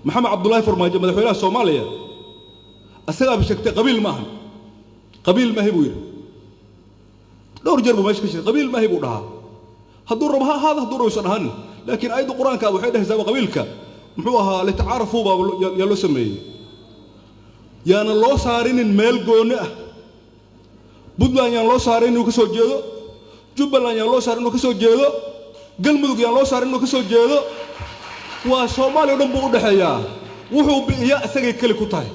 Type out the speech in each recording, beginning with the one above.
Maxamed Cabdullaahi Farmaajo, madaxweynaha Soomaaliya, asagaaba sheegtay qabiil ma ahan, qabiil maahi buu yidhi. Dhowr jeer buu meesha ka sheegay, qabiil maahi buu dhahaa. Hadduu rabo ha ahaado, hadduu rabo isan ahanin, laakiin aayadda Qur-aanka waxay dhahaysaa qabiilka muxuu ahaa? Litacaarafuu baa yaa loo sameeyey. Yaana loo saarinin meel gooni ah. Puntland yaan loo saarin inuu ka soo jeedo, Jubbaland yaan loo saarin inuu ka soo jeedo, Galmudug yaan loo saarin inuu ka soo jeedo. Waa Soomaaliya o dhan buu u dhexeeyaa. Wuxuu bi'iya isagay keli ku tahay.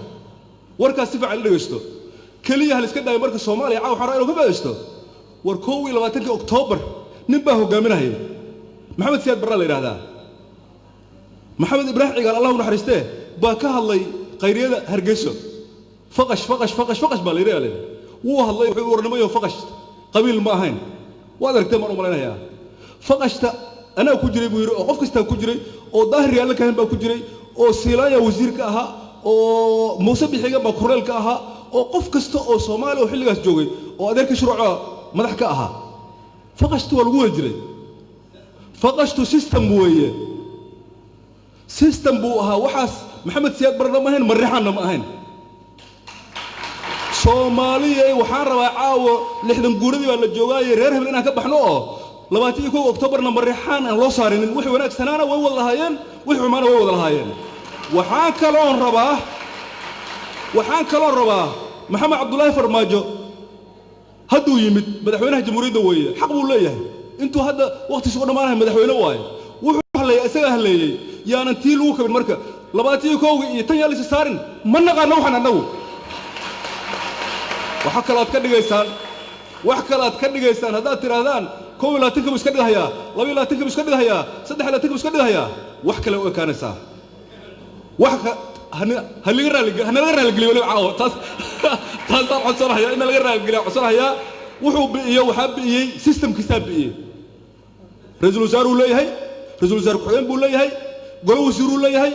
Warkaas si fiican la dhegaysto. Keliya hal iska dhaayo. Marka Soomaaliya caawa waxaan rabaa inuu ka faa'iidaysto. War, 21-kii Oktoobar nin baa hogaaminahaya, Maxamed Siyaad Barraa la yidhahdaa. Maxamed Ibraahim Cigaal, Allah u naxariistee, baa ka hadlay khayriyada Hargeyso. Faqash, faqash, faqash, faqash baa la yidhi. Wuu hadlay, wuxuu warnimayo, faqash qabiil ma ahayn. Waad aragteen baan u malaynayaa. Faqashta anaa ku jiray buu yidhi, oo qof kastaa ku jiray, oo Daahir Yaalla Kahin baa ku jiray, oo Siilaanya wasiir ka ahaa, oo Muuse Bixiga baa korneel ka ahaa, oo qof kasta oo Soomaaliya oo xilligaas joogay, oo adeerka Shuruuca madax ka ahaa. Faqashtu waa lagu wada jiray. Faqashtu system weeye, system buu ahaa. Waxaas Maxamed Siyaad Barna ma ahayn, Marixaanna ma ahayn. Soomaaliyay, waxaan rabaa caawo 60 guuradii baa la joogaaye, reer hebel inaan ka baxno, oo 21 Oktoobarna Marixaan aan loo saarinin. Wixii wanaagsanaana way wada lahaayeen, wixii xumaana way wada lahaayeen. Waxaan kaloon rabaa Maxamed Cabdullaahi Farmaajo hadduu yimid, madaxweynaha jamhuuriyadda weeye, xaq buu leeyahay. Intuu hadda waqtiisa u dhammaanahay madaxweyne waaye. Wuxuu haleeyay isagaa haleeyey, yaanan tii lagu kabin. Marka 21-ga iyo tan yaa laysa saarin. Ma naqaano waxaan annagu. Waxa kale aad ka dhigaysaan, wax kale aad ka dhigaysaan haddaad tidhaahdaan 21-ka buu iska dhigahayaa, 22-ka buu iska dhigahayaa, 23-ka buu iska dhigahayaa, wax kale u ekaanaysaa. Wax ka halaga raali, hanalaga raaligeliyo weliba caawa. Taas taasaan codsanaya, in laga raaligeliya codsanayaa. Wuxuu bi'iyo waxaa bi'iyey systemkiisaa bi'iyey. Ra-iisul wasaaruu leeyahay, ra-iisul wasaare ku-xigeen buu leeyahay, golo wasiiruu leeyahay.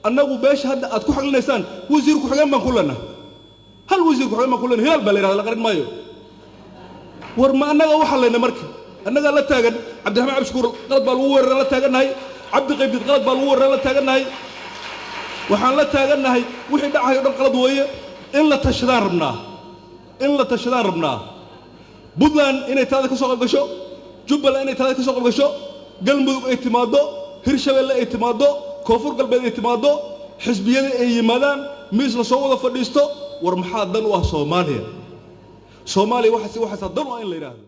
Annagu beesha hadda aad ku xaglinaysaan wasiir ku-xigeen baan ku leenahay, hal wasiir ku-xigeen baan ku leenahay. Hilaal baa la yidhahda, la qarin maayo. War, ma annaga u xallayna? Marka annagaa la taagan Cabdiraxmaan Cabdishakuur qalad baa lagu weerara la taagannahay, Cabdi Qaybdid qalad baa lagu weerara la taagannahay. Waxaan la taagannahay wixii dhacayo dhan qalad weeye. In la tashadaan rabnaa, in la tashadaan rabnaa. Puntland inay taada ka soo qayb gasho, Jubbaland inay taada ka soo qayb gasho, Galmudug ay timaaddo, Hirshabeelle ay timaaddo, Koonfur Galbeed ay timaaddo, xisbiyada ay yimaadaan, miis la soo wada fadhiisto. War, maxaa dan u ah Soomaaliya? Soomaaliya waxaas waxaasaa dan u ah in la yidhaahdo.